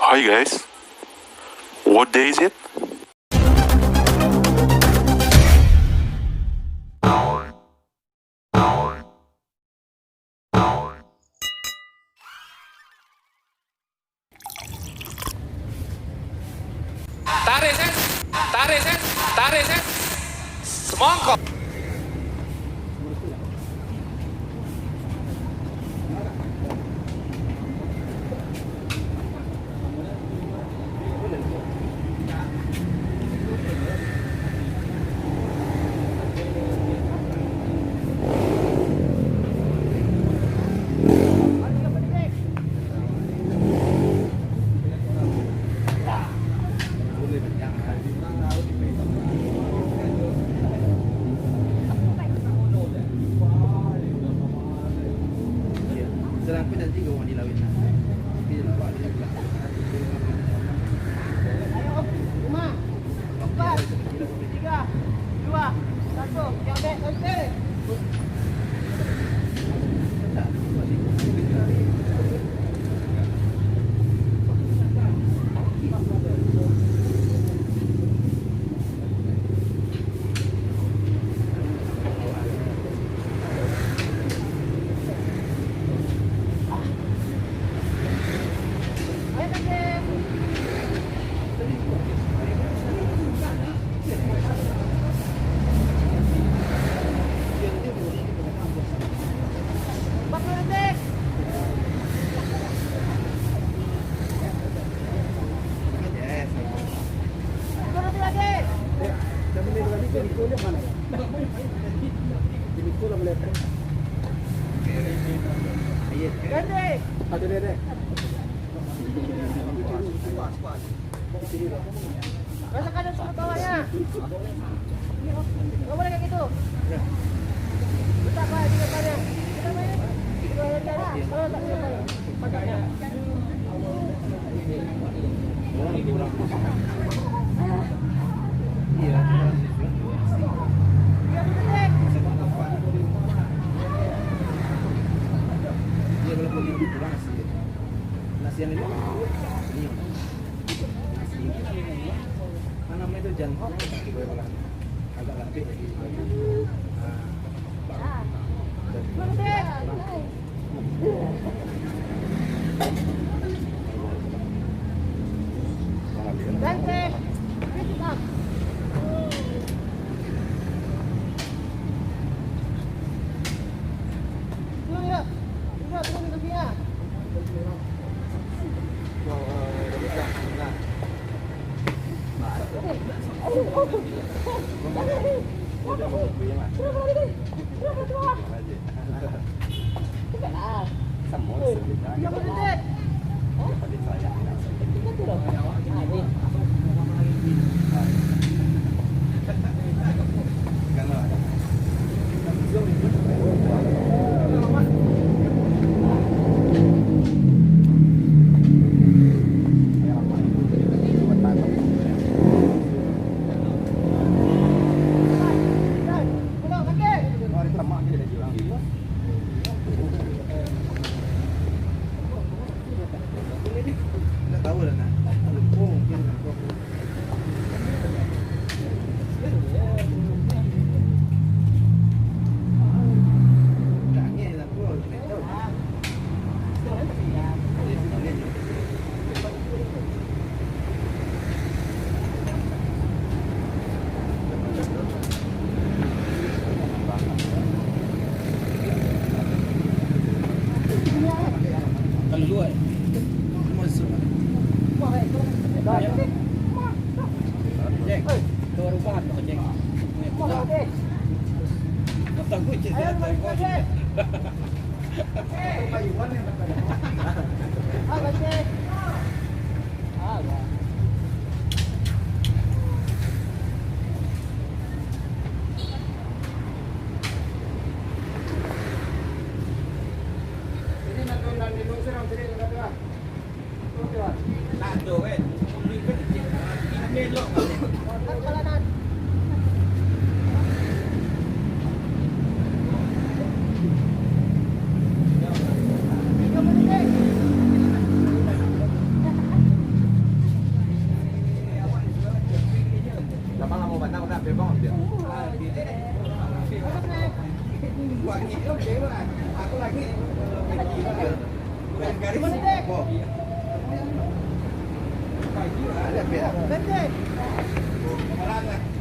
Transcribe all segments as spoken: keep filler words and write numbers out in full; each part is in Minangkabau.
Hi guys, what day is it? Tarik, Seth. Tarik, Seth. Tarik, Seth. Semongko. Rasakan dulu bawahnya. Nggak boleh kayak gitu. Letak, Pak, di depannya. Kita main. Kalau letak di depan. Agak lapik lagi.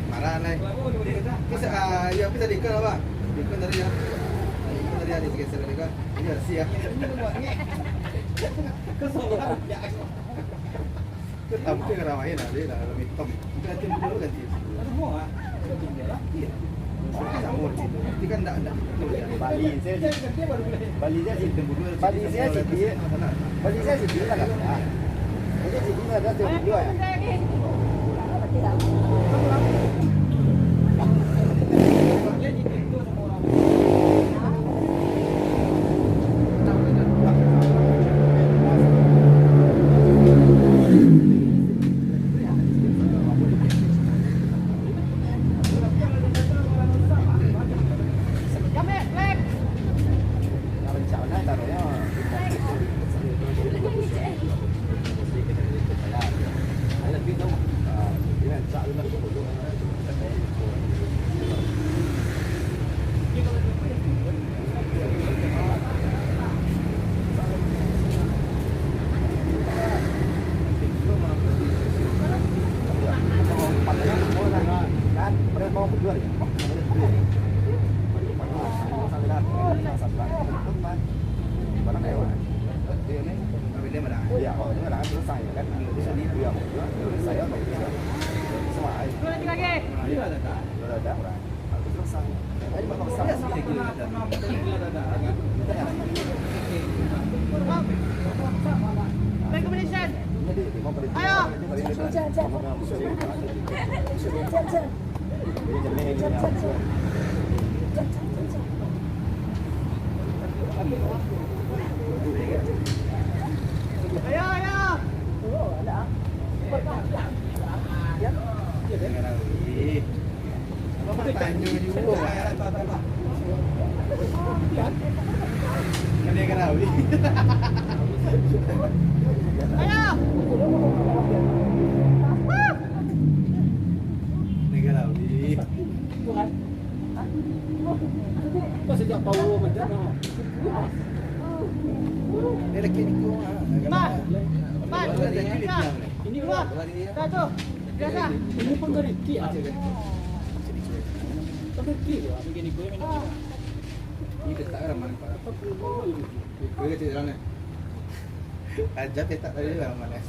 Marah, Nay. Bisa, ah, ya, bisa diiklan, apa? Diiklan tadi, ya. Diiklan tadi, ya, digeser tadi, kan. Iya, siap. Tampil ramai lah, dia dah lebih hitam. Ganti dulu, ganti. Iya. Sama gitu. Tapi kan ndak, ndak betul, ya. Bali saya, Bali saya sih tembulu. Bali saya sih dia. Bali saya sih dia lah, kan? Ah. Jadi sih dia ada tembulu, ya. Recommendation. Ayo. Ayo, ayo. Tanyo juo. Kena karawi. Ayo. Kena karawi. Kau sejak tahu macam mana? Dia lagi ni kau, ah. Mat. Mat. Ini dua. Satu. Biasa. Ini pun dari T R. Kan dari T R. Ini ketak ramai, Pak. Apa pun ini? Kau kecil jalan, eh. Aja petak tadi lah, Manes.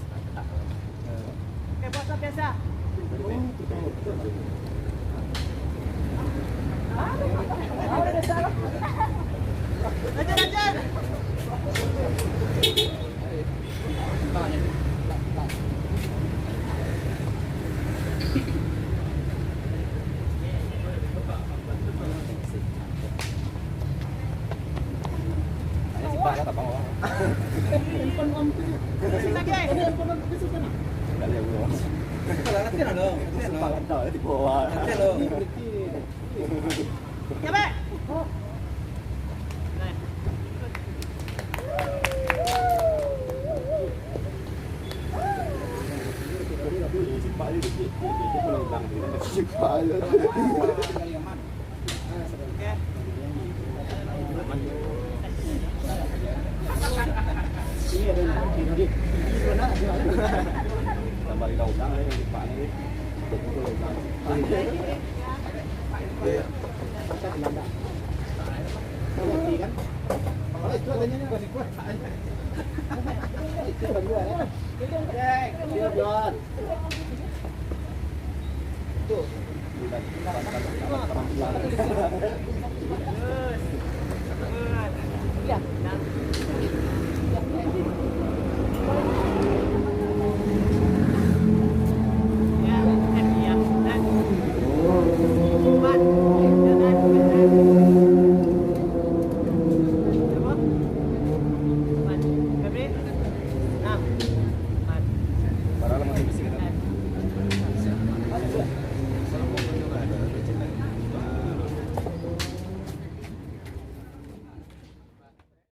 Oke, puasa biasa. Rajin, rajin.